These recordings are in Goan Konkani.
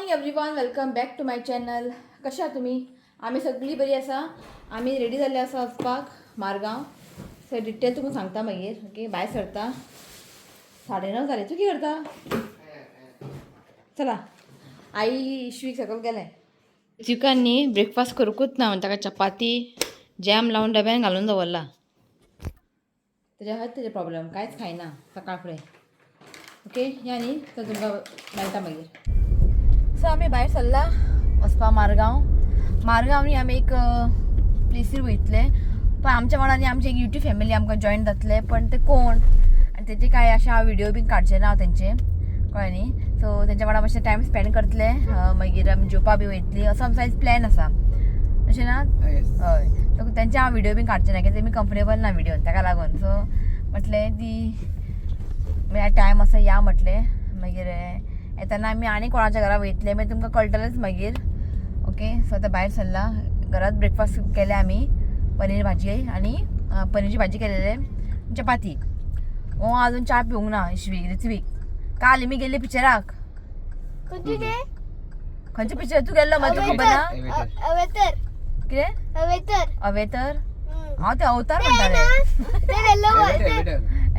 Morning everyone, welcome back to my channel. कशा आहात तुमी? आमी सगळीं बरी आसा. आमी रेडी जाल्ले आसा वचपाक मारगांव. सो डिटेल तुमकां सांगता मागीर. ओके, भायर सरता. 9:30 जाले. तूं कितें करता? चला, आई इशवीक सकयल गेलें. चिकन न्ही ब्रेकफास्ट करूंकूच ना म्हणून ताका चपाती जॅम लावन डब्यान घालून दवरला. तेज्या खातीर तेजे प्रॉब्लम, कांयच खायना सकाळ फुडें. ओके, या न्ही, तर तुमकां मेळटा मागीर. सो आमी भायर सरला वचपा मारगांव. मारगांव न्ही, आमी एक प्लेसीर वयतले, पण आमच्या वांगडा न्ही आमची एक युट्यूब फॅमिली आमकां जॉयन जातले. पण ते कोण आनी तेजे काय अशें हांव व्हिडियो बीन काडचे ना हांव तेंचे, कळ्ळें न्ही? सो तेंच्या वांगडा मातशें टायम स्पेंड करतले, मागीर आमी जेवपा बी वयतली, असो आमचो आयज प्लॅन आसा. अशें ना? हय. सो तेंचे हांव व्हिडियो बीन काडचे ना, कित्याक तेमी कम्फर्टेबल ना व्हिडियोन, ताका लागून. सो म्हटलें ती म्हळ्यार टायम आसा, या म्हटलें. मागीर येताना आमी आनी कोणाच्या घरा वयतले, मागीर तुमकां कळटलेंच मागीर. ओके, सो आतां भायर सरला. घरात ब्रेकफास्ट केले आमी, पनीर भाजी आनी पनीरची भाजी केलेले, चपाती. हो, अजून च्या पिवंक ना इशवीक, ऋत्वीक. काल आमी गेल्ले पिक्चराक. खंयचे ते? खंयचे पिक्चर तूं गेल्लो म्हाका तुका खबर ना. अवेतर. कितें? अवेतर. अवेतर? हांव ते अवतार ते ना म्हणटाले. ते येलो.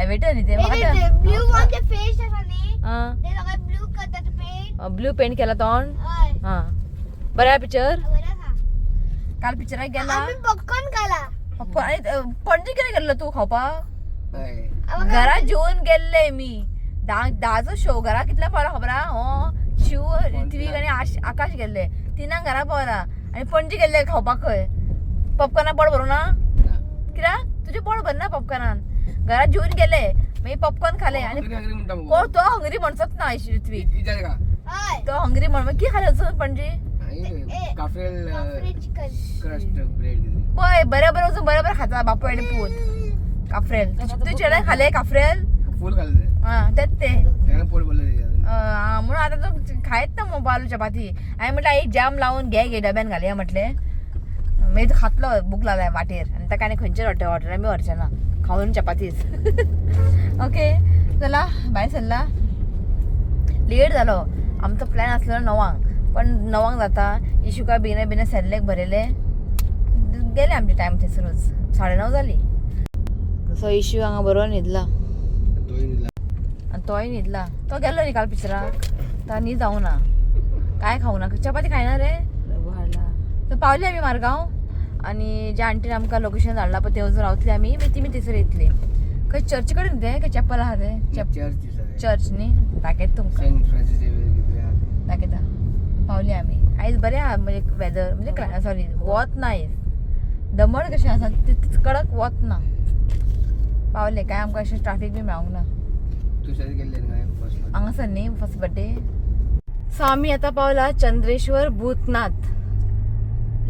एवेटर न्ही ते म्हाका. ते ब्लू ऑन the face आसा न्ही. आं. ते सगळे ब्लू करतात पेंट. ब्लू पेंट केला तोंड. हय. हां, बरें पिक्चर. बरं आसा. काल पिक्चराक गेला. आमी पॉपकॉर्न खाला. पणजे कितें गेल्लो तूं खावपाक? घरा जेवन गेल्ले मी 10चो शो. घरा कितल्या पावला खबर आहा? हो, शिव, ऋत्वीक आनी आकाश गेल्ले. 3क घरा पावला आनी पणजे गेल्ले खावपाक. खंय पॉपकॉर्ना पोट भरूं ना? कित्याक तुजें पोट भरना पॉपकॉर्नान? घरा जेवन गेले, मागीर पॉपकॉर्न खाले आनी कोण तो हंगरी म्हणचोच ना ऋत्वीक. हय. तो हंगरी म्हण कितें खालें वचून Panaji? Cafreal. Cafreal chicken. Crust bread. पळय, बरें बरें वचून बरें बरें खाता बापूय आनी पूत. काफ्रेल तुजें चेड्यान खालें काफ्रेल? फूल खाल्ले. आं, तेंच ते. त्यानं पोट भरलं. म्हणून आतां तो खायत ना मोबायल चपाती. हांवें म्हटलें, आई, जाम लावन घे घे डब्यान घालया म्हटलें. मागीर तो खातलो, भूक लागल्या वाटेर आनी ताका आनी खंयचे हॉटेलान बी व्हरचें ना, खावन चपातीच. ओके, चला, भायर सरला. लेट जालो. आमचो प्लॅन आसलो 9क, पण 9क जाता इशुका बेगिना बेगिना सेल्लेक भरयले, गेले आमचे टायम थंयसरूच. 9:30 जाली. सो इशू हांगा बरो न्हिदला. आनी तोय न्हिदला. तो गेल्लो न्ही काल पिक्चराक, तो न्हीद जावं ना, काय खावं ना, चपाती खायना रे. तर पावले आमी मारगांव आनी ज्या आंटीन आमकां लोकेशन धाडला पळय, थंय वचून रावतली आमी. मागीर तिमी थंयसर येतली. खंय चर्ची कडेन तें काय चॅपल आहा तें? चर्च. चर्च न्ही? दाखयता तुमकां. Saint Francis. दाखयता. पावली आमी. आयज बरें आहा, म्हणजे वेदर, म्हणजे सॉरी, वत ना आयज. दमण कशें आसा, तितकें कडक वत ना. पावले, काय आमकां अशें ट्राफीक बी मेळोंक ना. दुसऱ्या गेल्ले काय फर्स्ट? हांगासर न्ही फर्स्ट बड्डे. सो आमी आतां पावला चंद्रेश्वर भूतनाथ.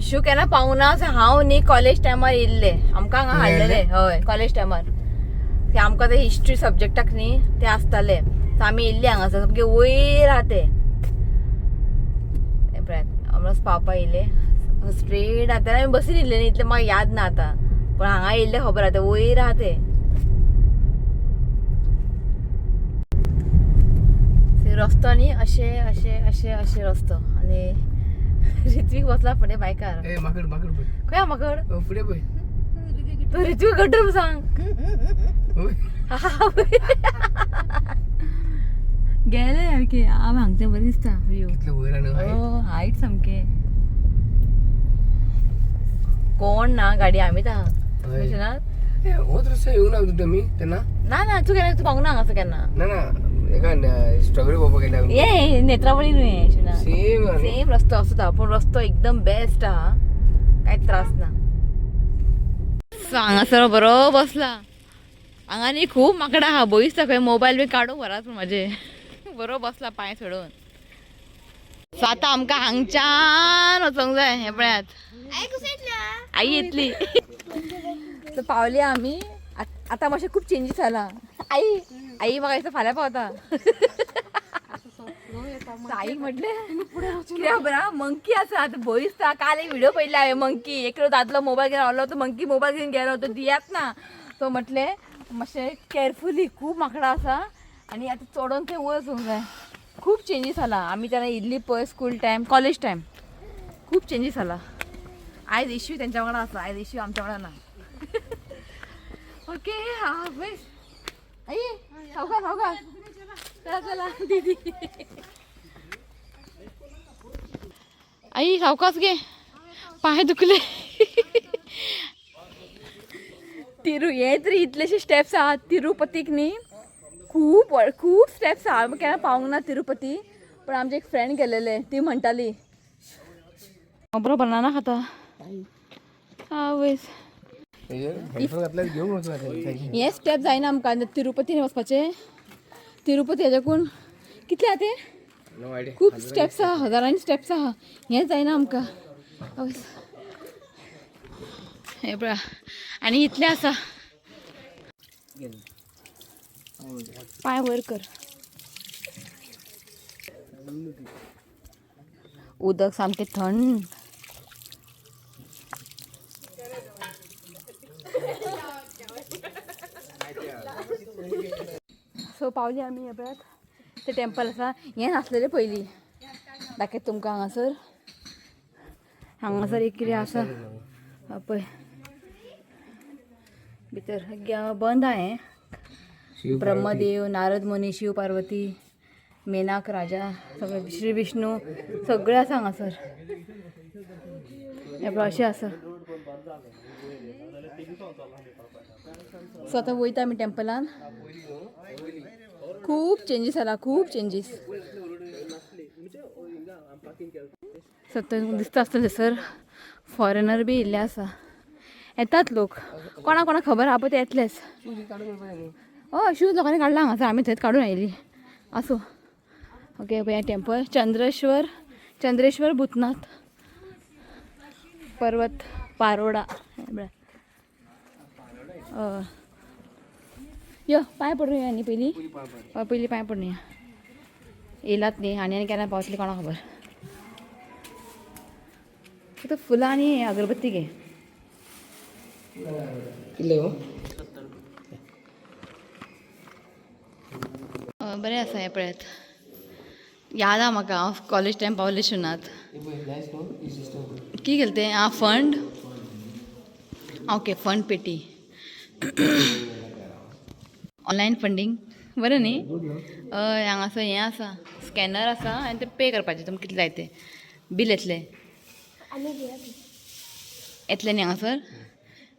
शू केन्ना पावूं ना. हांव न्ही कॉलेज टायमार येयल्ले, आमकां हांगा तुवें हाडलेले. येयल्ले? हय, कॉलेज टायमार. ते आमकां ते हिस्ट्री सब्जेक्टाक न्ही ते आसताले. सो आमी येयल्ले हांगासर, सामके वयर आहा ते. हें पळयात, ऑलमोस्ट पावपा येयले. स्ट्रेट आतां. आमी बसीन येयल्ले न्ही, इतलें म्हाका याद ना आतां, पण हांगा येयल्ले खबर आहा, ते वयर आहा ते. ते रस्तो न्ही अशे अशे अशे अशे रस्तो आनी ऋत्वीक बसला फुडें बायकार. ए माकड, माकड पळय. खंय आहा माकड? ओ, फुडें पळय. तो ऋत्वीक गटर सांग. होय. गेले सारके. हांव हांगचे बरें दिसता व्यू. कितले वयर आनी हाय. हो, हायट सामके. कोण ना, गाडी आमीच आहा. हय. अशें ना? ए, होच रस्तो येवंक ना तुमी तेन्ना? ना ना, तूं केन्ना, तूं पावूंक ना हांगासर केन्ना? ना ना, एका स्ट्रॉबेरी पळोवपाक गेले आमी. ये नेत्रावळी न्हय अशें ना? सेम. सेम रस्तो आसता, पूण रस्तो एकदम बेस्ट आहा, कांयच त्रास ना. सो हांगासर बरो बसला. हांगा न्ही खूब माकडां आहा, भंय दिसता खंय मोबायल बी काडूंक व्हरात पूण म्हाजे. बरो बसला पांय सोडून. सो आतां आमकां हांगच्यान वचोंक जाय. हें पळयात. आई कसं येतला? आई येतली. सो पावली आमी. आतां मातशें खूब चेंजीस जाला. आई, आई, म्हाका दिसता फाल्यां पावता. आई म्हटलें, कित्याक खबर आहा, मंकी आसा आतां, भंय दिसता. काल एक व्हिडिओ पळयल्ले हांवें, मंकी एकलो दादलो मोबायल घेवन रावलो, तो मंकी मोबायल घेवन गेलो, तो दियात ना. सो म्हटलें मातशें केअरफुली, खूब माकडां आसा आनी आतां चडोन थंय वयर वचूंक जाय. खूब चेंजीस जाला. आमी तेन्ना इल्ली पळय स्कूल टायम, कॉलेज टायम खूब चेंजीस जाला. आयज इश्यू तेंच्या वांगडा आसा, आयज इश्यू आमच्या वांगडा ना. ओके, हा बस. आई सावकाश सावकाश, चला चला दीदी. आई सावकाश घे, पाय दुखले. तिरू हे तरी इतलेशे स्टेप्स आहात तिरुपतीक न्ही, खूब खूब स्टेप्स आहा. आमी केन्ना पावूंक ना तिरुपती, पण आमचे एक फ्रेंड गेलेले, ती म्हणटाली बरो बनाना खाता. आवयस. हेडफोन घातल्यार घेवन वचपाचें. हे स्टेप जायना आमकां तिरुपतीन वचपाचें. तिरुपती हेज्याकून कितले आहा ते? No idea. खूब स्टेप्स आहा, हजारांनी स्टेप्स आहा. हें जायना आमकां. आवयस. हे पळय, आनी इतलें आसा. पांय वयर कर. उदक सामकें थंड. सो पावली आमी. हे पळयात, तें टेम्पल आसा. हें नासलेलें पयलीं. दाखयता तुमकां. हांगासर हांगासर एक कितें आसा. हा पळय, भितर बंद आहा हें. ब्रह्मदेव, नारद मुनी, शिव पार्वती, मेनाक राजा, सगळे श्री विष्णू सगळे आसा हांगासर. हें पळय, अशें आसा. सो आतां वयता आमी टेम्पलान. खूब चेंजीस जाला, खूब चेंजीस. सो थंय दिसता आसतलें सर फॉरेनर बी येयल्ले आसा. येतात लोक, कोणा कोणाक खबर आहा पळय ते येतलेच. हय, शूज लोकांनी काडला हांगासर, आमी थंयच काडून आयली. आसूं. ओके, पळय हें टेम्पल चंद्रेश्वर, चंद्रेश्वर भूतनाथ पर्वत, पारोडा. हें पळय. हय, यो पांय पडून या न्ही पयलीं. हय, पयलीं पांय पडून या. येयलात न्ही आनी आनी केन्ना पावतली कोणाक खबर. फक्त फुलां आनी अगरबत्ती घे. कितले हो? बरें आसा हें पळयात. याद आहा म्हाका, हांव कॉलेज टायम पावलें शिवनाथ. नायस न्हू ही सिस्टम. की केलें तें? आं, फंड. ओके, फंड पेटी, ऑनलायन फंडींग. बरें न्ही? हय, हांगासर हें आसा, स्कॅनर आसा आनी ते पे करपाचें. तुमकां कितलें जाय तें बील येतलें. आमी घेया. येतलें न्ही हांगासर.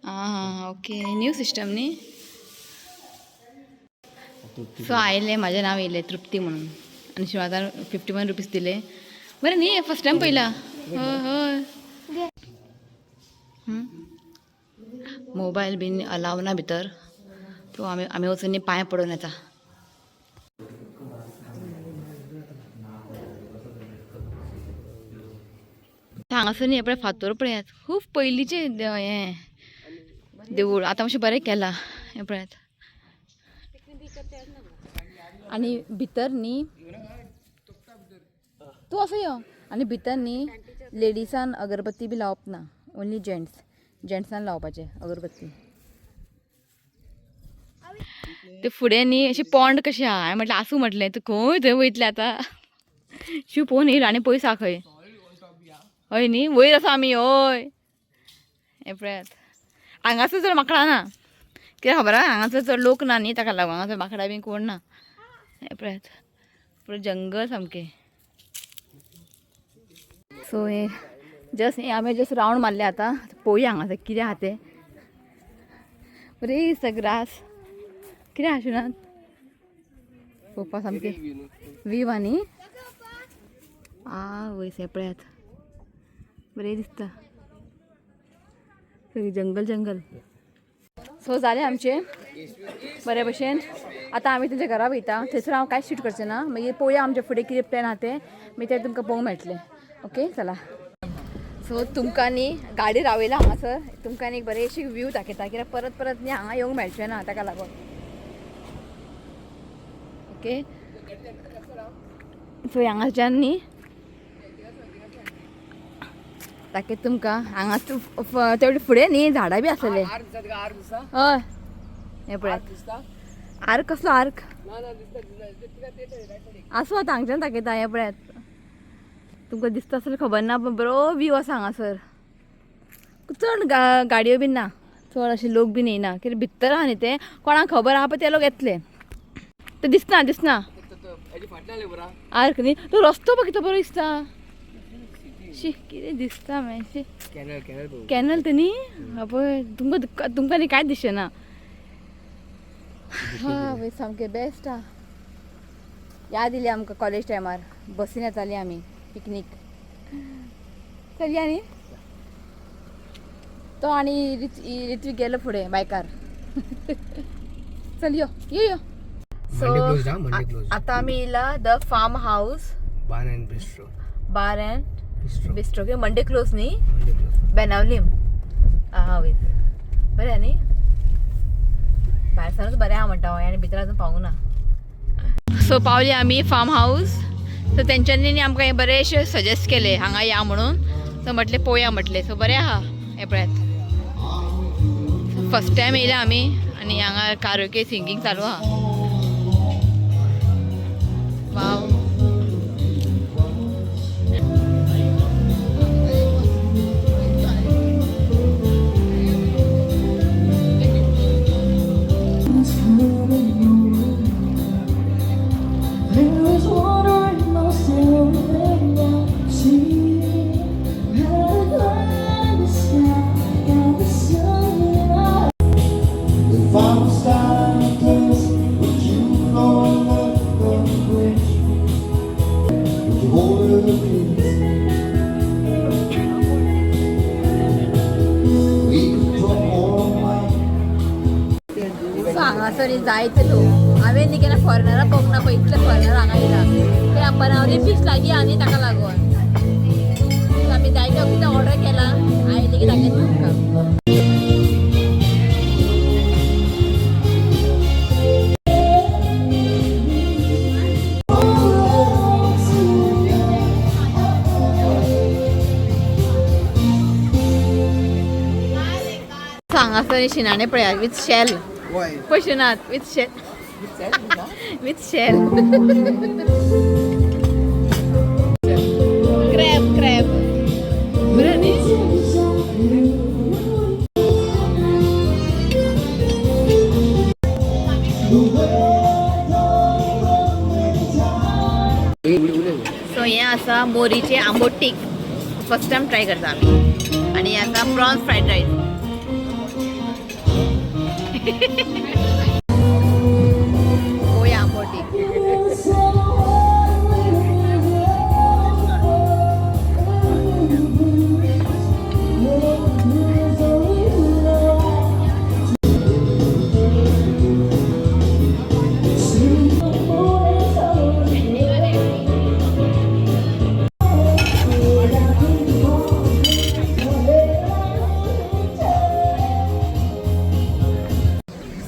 आं, ओके, न्यू सिस्टम न्ही. सो आयलें, म्हाजें नांव येयलें तृप्ती म्हणून आनी शिवादान 51 रुपीज दिले. बरें न्ही? फर्स्ट टायम पयला. हय हय. घे. मोबायल बीन अलाव ना भितर. सो आमी आमी वचून न्ही पांय पडून येता. हांगासर न्ही पळय फातोर पळयात, खूब पयलींचें हें देवूळ. आतां मातशें बरें केलां. हें पळयात. आनी भितर न्ही तूं असो यो. आनी भितर न्ही लेडिसान अगरबत्ती बी लावप ना, ओन्ली जेंट्स. जेंट्सान लावपाचें अगरबत्ती. ते फुडें न्ही अशी पोंड कशी आहा. हांवें म्हटलें आसूं, म्हटलें तूं खंय थंय वयतलें आतां. शिव पळोवन येयलो आनी पयस आहा खंय. हय न्ही, वयर आसा आमी. हय, हें पळयात. हांगासर चड माकडां ना, कित्याक खबर आहा? हांगासर चड लोक ना न्ही, ताका लागून हांगासर माकडां बी कोण ना. हें पळयात, पुरो जंगल सामकें. सो हें जस्ट हें आमी जस्ट रावंड मारलें. आतां पळोवया हांगासर कितें आहा तें. बरें दिसता ग्रास. कितें आहा शिवनाथ पळोवपा? सामकें वीव आनी आवयस. हें पळयात, बरें दिसता सगळें जंगल जंगल. सो जालें आमचें बरे भशेन. आतां आमी तेंच्या घरा वयता. थंयसर हांव कांयच शूट करचें ना. मागीर पळोवया आमचे फुडें कितें प्लॅन आहा तें, मागीर तें तुमकां पळोवंक मेळटलें. ओके, चला. सो तुमकां न्ही गाडी रावयला हांगासर, तुमकां न्ही एक बरेंशी व्यू दाखयता, कित्याक परत परत न्ही हांगा येवंक मेळचें ना, ताका लागून. ओके, सो हांगाच्यान न्ही दाखयता तुमकां. हांगा तेवढे फुडें न्ही झाडां बी आसलेले. आर दिसता तुका? आर दिसता? हय, हें पळयात. दिसता. आर्क कसलो आर्क आसूं आतां हांगच्यान दाखयता हें पळयात. तुमकां दिसता आसल्यार खबर ना, पण बरो व्यू आसा हांगासर. चड गाडयो बीन ना, चड अशे लोक बीन येयना, कित्याक भितर आहा न्ही तें, कोणाक खबर आहा पळय ते लोक येतले. ते दिसना दिसना आर्क न्ही तो रस्तो पळय कितलो बरो दिसता. शी कितें दिसता मातशें. कॅनल कॅनल कॅनल ते न्ही पळय, तुमकां तुमकां न्ही कांयच दिसना. हा वय सामकें बेस्ट आहा. याद येयली आमकां कॉलेज टायमार बसीन येताली आमी पिकनीक. चलया न्ही तो आनी रित्वीक गेलो फुडें बायकार. चल यो यो यो. सो Monday closed हा, Monday closed. आतां आमी येयला the farm house bar and bistro. Bar and bistro bistro. Okay Monday close न्ही? Monday close. Benaulim आहा वय बरें न्ही, भायर सावनूच बरें आहा म्हणटा हांव, आनी भितर अजून पावूंक ना. सो पावली आमी फार्म हावस. सो तेंच्यांनी न्ही आमकां हें बरेंशें सजेस्ट केलें हांगा या म्हणून. सो म्हटलें पळोवया म्हटलें. सो बरें आहा हें पळयात. फर्स्ट टायम येयल्या आमी आनी हांगा कारोके सिंगींग चालू आहा. वाव. There is water in my soul and I see the sky and the sun. If I'm starless, would you go under the bridge? Would you hold her kiss? We could talk all night. So हांगासर जायते लोक, हांवें न्ही केन्ना फॉरेनरां पळोवंक ना, पळय इतले फॉरेनर हांगा येयला. ते बनावली बीच लागीं आहा न्ही ताका लागून. सो आमी जायते कितें ऑर्डर केला, आयले की दाखयता तुमकां. सो हांगासर शिणाणे पळयात विथ शेल. पळय with shell, with shell. Crab crab बरें न्ही. सो हें आसा मोरीचें आंबोटीक, फर्स्ट टायम ट्राय करता आमी. आनी हें आसा प्रॉन्स फ्रायड रायस. पळोवया आंबोटीक.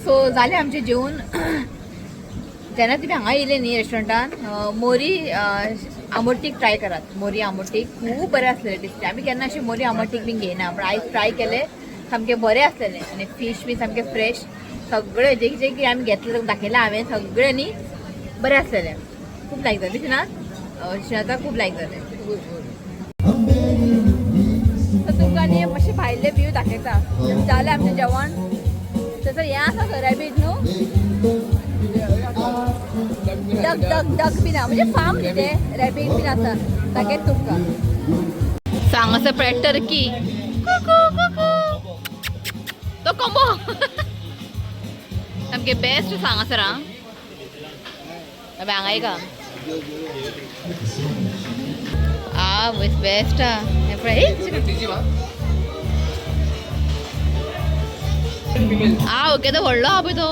सो जालें आमचें जेवण. जेन्ना तुमी हांगा येयले न्ही रेस्टॉरंटान, मोरी आंबोटीक ट्राय करात. मोरी आंबोटीक खूब बरें आसलेलें टेस्टी. आमी केन्ना अशें मोरी आंबोटीक बीन घेयना, पण आयज ट्राय केलें, सामकें बरें आसलेलें. आनी फीश बी सामकें फ्रेश, सगळें जे जे कितें आमी घेतलें दाखयलां हांवें सगळें न्ही बरें आसलेलें. खूब लायक जालें श्रीनाथ, श्रीनाथाक खूब लायक जालें. सो तुमकां न्ही मातशें भायले व्यू दाखयता. जालें आमचें जेवण. तसं हें आसा खंय रॅबीट न्हू, डक डक डक बीन आहा, म्हणजे फार्म न्ही तें, रॅबीट बीन आसा. दाखयता तुमकां. सो हांगासर पळय टर्की, तो कोंबो सामकें बेस्ट आसा हांगासर. आं हांगा एक आ बेस्ट आहा हें पळय. आ ओके, तो व्हडलो आहा पळय तो.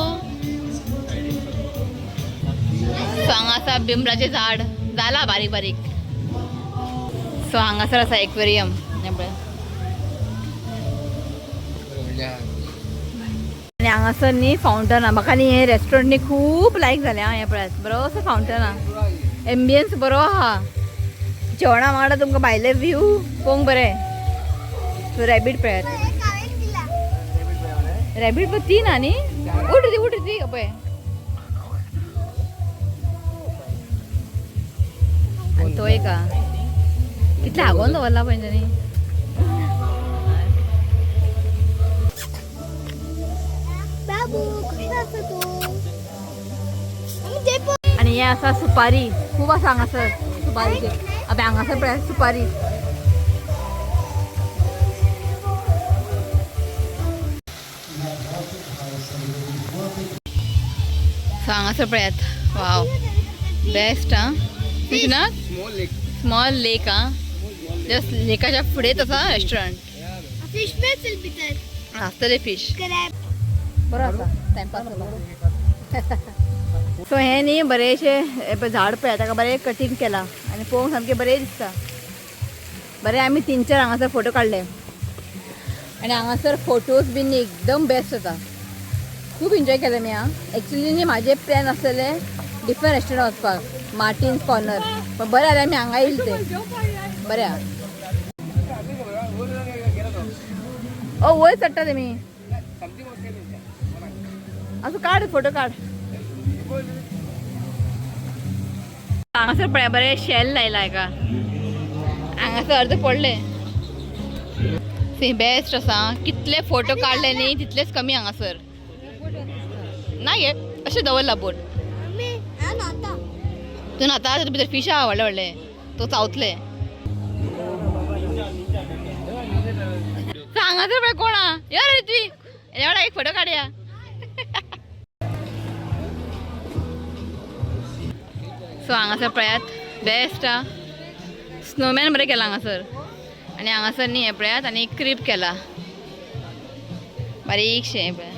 सो हांगा आसा बिमलाचें झाड जाला बारीक बारीक. सो हांगासर आसा एक्वेरियम हें पळय. आनी हांगासर न्ही फावंटन आहा. म्हाका न्ही हें रेस्टॉरंट न्ही खूब लायक जालें आं. हें पळयात बरोसो फावंटन आहा, एम्बियन्स बरो आहा. जेवणा वांगडा तुमकां भायले व्यू पळोवंक बरें. सो रॅबीट पळयात, रॅबीट पळय तीन आहा न्ही. उठ ती, उठ ती पळय. आनी तो एक आहा. कितले हागोवन दवरला पळय तेंच्यांनी. बाबू कशें आसा तूं? आमी ते पळय. आनी हे आसा सुपारी, खूब आसा हांगासर सुपारीचे. अबे हांगासर पळय सुपारी. सो हांगासर पळयात, वाव, बेस्ट. आं, ना. स्मॉल लेक. स्मॉल लेक. आं, जस्ट लेकाच्या फुडेंच आसा रेस्टॉरंट. फिश मेळटली भितर. आसतले फिश. क्रॅब. बरो आसा टायमपास. सो हें न्ही बरेंशें हें पळय झाड पळय, ताका बरें कटींग केलां आनी पळोवंक सामकें बरें दिसता. बरें आमी 3-4 हांगासर फोटो काडले आनी हांगासर फोटोज बीन एकदम बेस्ट जाता. खूब एन्जॉय केलें मी. आं, एक्चुली न्ही म्हाजे प्लॅन आसलेले डिफरंट रेस्टॉरंट वचपाक, मार्टिन्स कॉर्नर, पण बरें जालें आमी हांगा येयले ते. बरें आहा. ओ, वयर चडटा तेमी. असो काड फोटो काड. हांगासर पळय, बरें शेल लायला हेका. हांगासर अर्द पडले. सी, बेस्ट आसा. कितले फोटो काडले न्ही तितलेच कमी हांगासर. ना, हे अशें दवरला बोट. आमी हांव न्हाता. तूं न्हाता? तातूंत भितर फिश आहा व्हडले व्हडले, तो चावतले. हांगासर पळय कोण आहा. यो रे ऋत्विक, एवढा एक फोटो काडया. सो हांगासर पळयात, बेस्ट आ. स्नोमॅन बरें केला हांगासर. आनी हांगासर न्ही हें पळयात, आनी क्रीप केला बारीकशें हें पळय.